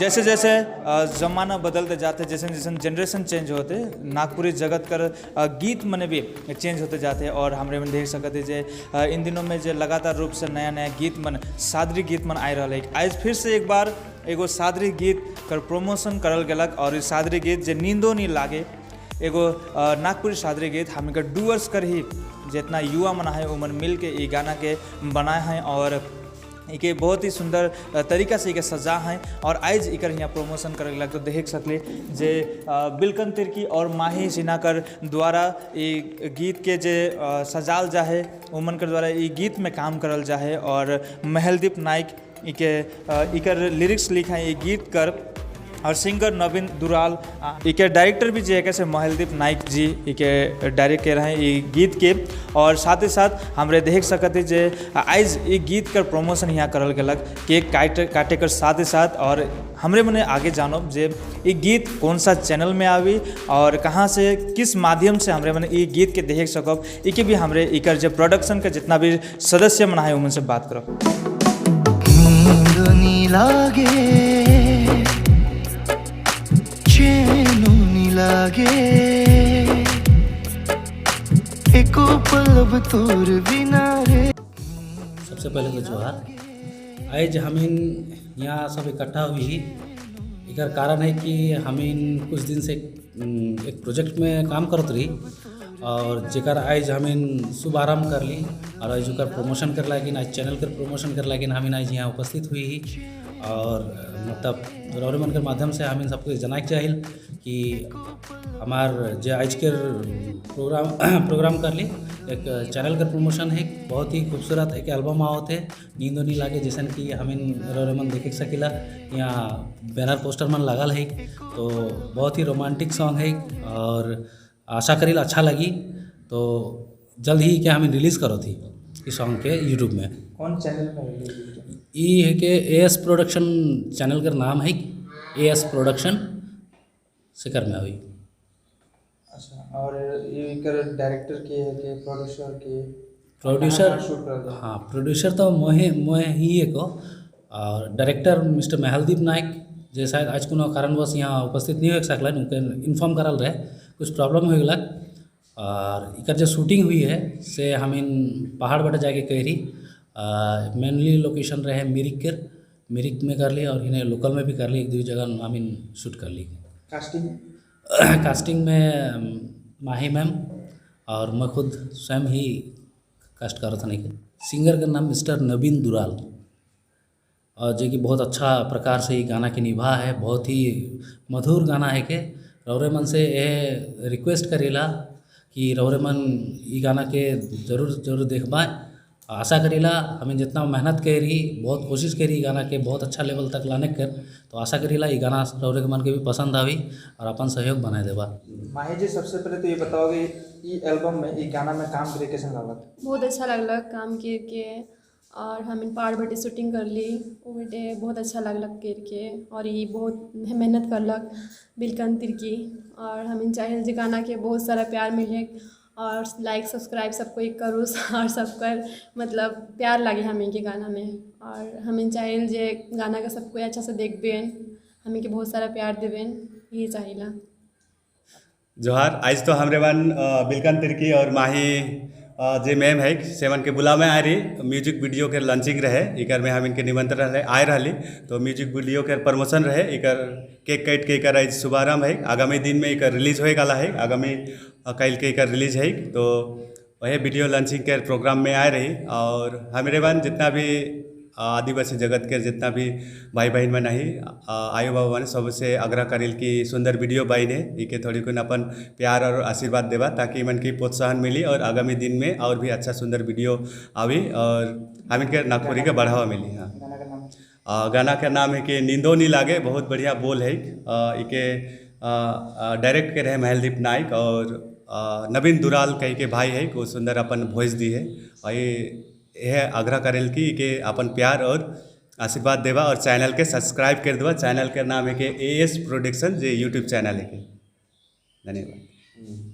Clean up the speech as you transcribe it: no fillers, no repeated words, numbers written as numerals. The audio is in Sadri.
जैसे जैसे ज़माना बदलते जाते, जैसे जैसे जनरेशन चेंज होते, नागपुरी जगत कर गीत मने भी चेंज होते जाते और हमरे में देख सकते जे इन दिनों में जे लगातार रूप से नया नया गीत मन, सादरी गीत मन आए रहा है। आज फिर से एक बार एगो सादरी गीत कर प्रमोशन करल गेलक और ई सादरी गीत जे नींदो नहीं लागे, एगो नागपुरी सादरी गीत हमके डुअर्स कर ही जितना युवा मन है उमन मिल के ई गाना के बनाए हैं और इके बहुत ही सुंदर तरीका से इके सजा हैं और आज इकर यहाँ प्रमोशन करे लग। तो देख सकले जे बिल्कन तिर्की और माही सिन्हा कर द्वारा ई गीत के जे सजाल जाहे, उमन कर द्वारा ई गीत में काम करल जाहे और महलदीप नाइक इके इकर लिरिक्स लिखा है ई गीत कर और सिंगर नवीन दुराल, इके डायरेक्टर भी जे है से महलदीप नाइक जी इके डायरेक्ट कर रहे हैं ई गीत के। और साथ ही साथ हमरे देख सकते जे आज ई गीत कर प्रमोशन यहाँ करल गेलक केक काटे कर साथ ही साथ। और हमरे मने आगे जानो जे ई गीत कौन सा चैनल में आवी और कहाँ से किस माध्यम से हमरे मने ई गीत के देख सकब, इके भी हमरे इकर जे प्रोडक्शन के जितना भी सदस्य मना है उनसे बात करब। नींद नी लागे, चैन नी लागे, एको पल तोर बिना रे। सबसे पहले तो जोहार। आज हमीन यहाँ सब इकट्ठा हुई, एकर कारण है कि हमीन कुछ दिन से एक प्रोजेक्ट में काम करत रही और जेकर आज हमीन शुभारंभ कर ली और आज ओकर प्रमोशन कर लागिन, आज चैनल कर प्रमोशन कर लागिन हमीन आज यहाँ उपस्थित हुई। और मतलब रौरे मन के माध्यम से हमीन सबके जनाए के चाहिए कि हमार जे आज के प्रोग्राम प्रोग्राम कर ली, एक चैनल का प्रमोशन है। बहुत ही खूबसूरत एक एल्बम आवत है नींदो नी लागे, जैसन कि हमीन रौरे मन देखे सकीला, यहाँ बैनर पोस्टर मन लगल है। तो बहुत ही रोमांटिक सॉन्ग है और आशा करील अच्छा लगी। तो जल्द ही क्या हमें रिलीज़ करो थी इस सॉन्ग के यूट्यूब में। कौन चैनल में रिलीज हुई? ई है कि ए एस प्रोडक्शन चैनल का नाम है, ए एस प्रोडक्शन से कर में हुई। अच्छा, और ये कर डायरेक्टर के है के प्रोड्यूसर के? प्रोड्यूसर कहाँ शूट कर दो? हाँ, प्रोड्यूसर तो मोहे मोहे ही एक हो और डायरेक्टर मिस्टर महलदीप नायक, जे शायद आज कोनो कारणवश यहाँ उपस्थित नहीं हो सकलन। उनके इन्फॉर्म करल रहे, कुछ प्रॉब्लम हो गलक। और इकर जो शूटिंग हुई है से हम इन पहाड़ बटे जाके करी, मेनली लोकेशन रहे मिरिक कर, मिरिक में कर ली और इन्हें लोकल में भी कर ली, एक दो जगह हम इन शूट कर ली। कास्टिंग? कास्टिंग में माही मैम और मैं खुद स्वयं ही कास्ट कर था। नहीं, सिंगर का नाम मिस्टर नवीन दुराल और जो कि बहुत अच्छा प्रकार से ये गाना के निभा है। बहुत ही मधुर गाना है के रौरे मन से ये रिक्वेस्ट करेला कि रौरे मन ये गाना के ज़रूर ज़रूर देखबाएँ। आशा करेला हमें जितना मेहनत करी, बहुत कोशिश करी गाना के बहुत अच्छा लेवल तक लाने कर, तो आशा करेला ये गाना रौरे के मन के भी पसंद आवी और अपन सहयोग बनाए देबा। माही जी, सबसे पहले तो ये बताओ कि ई एल्बम में ई गाना में काम करे कैसे लागत? बहुत अच्छा लगलक काम करके और हम इन पहाड़ बटे शूटिंग कर ली, वो बटे बहुत अच्छा लगलक करके और ये बहुत मेहनत करलक बिल्कन तिर्की और हम इन चाहे जे गाना के बहुत सारा प्यार मिले और लाइक सब्सक्राइब सबको एक करूँ और सबकर मतलब प्यार लागे हमें के गाना में और हम चाहे जे गाना के सब कोई अच्छा से देखबेन, हमें के बहुत सारा प्यार देबेन, ये चाहिला। जोहार। आज तो हमरे वन बिल्कन तिर्की और माही जे मैम है सेवन के बुला में आए रही, म्यूजिक वीडियो के लॉन्चिंग रहे, इकर में हम इनके निमंत्रण रहे आए रही। तो म्यूजिक वीडियो के प्रमोशन रहे, इकर केक कट के इकर आज शुभारंभ है। आगामी दिन में इकर रिलीज होए वाला है, आगामी कल के इकर रिलीज है। तो वही वीडियो लॉन्चिंग के प्रोग्राम में आए रही और हमारे वन जितना भी आदिवासी जगत के जितना भी भाई बहन मन है, आयो बाबा मन, सबसे आग्रह करेल कि सुंदर वीडियो बने, इके थोड़ी कुन अपन प्यार और आशीर्वाद देवा ताकि मन की प्रोत्साहन मिली और आगामी दिन में और भी अच्छा सुंदर वीडियो आवी और हम इनके नागपुरी के बढ़ावा मिली। हाँ। गाना का नाम? गाना का नाम है कि नींदो नी लागे। बहुत बढ़िया बोल है। इके डायरेक्ट के रहे महलदीप नाइक और नवीन दुराल कही के भाई है, वो सुंदर अपन वॉइस दी है और ये यह आग्रह करेल कि के अपन प्यार और आशीर्वाद देवा और चैनल के सब्सक्राइब कर देवा। चैनल के नाम है कि A S production, J YouTube channel है के। धन्यवाद।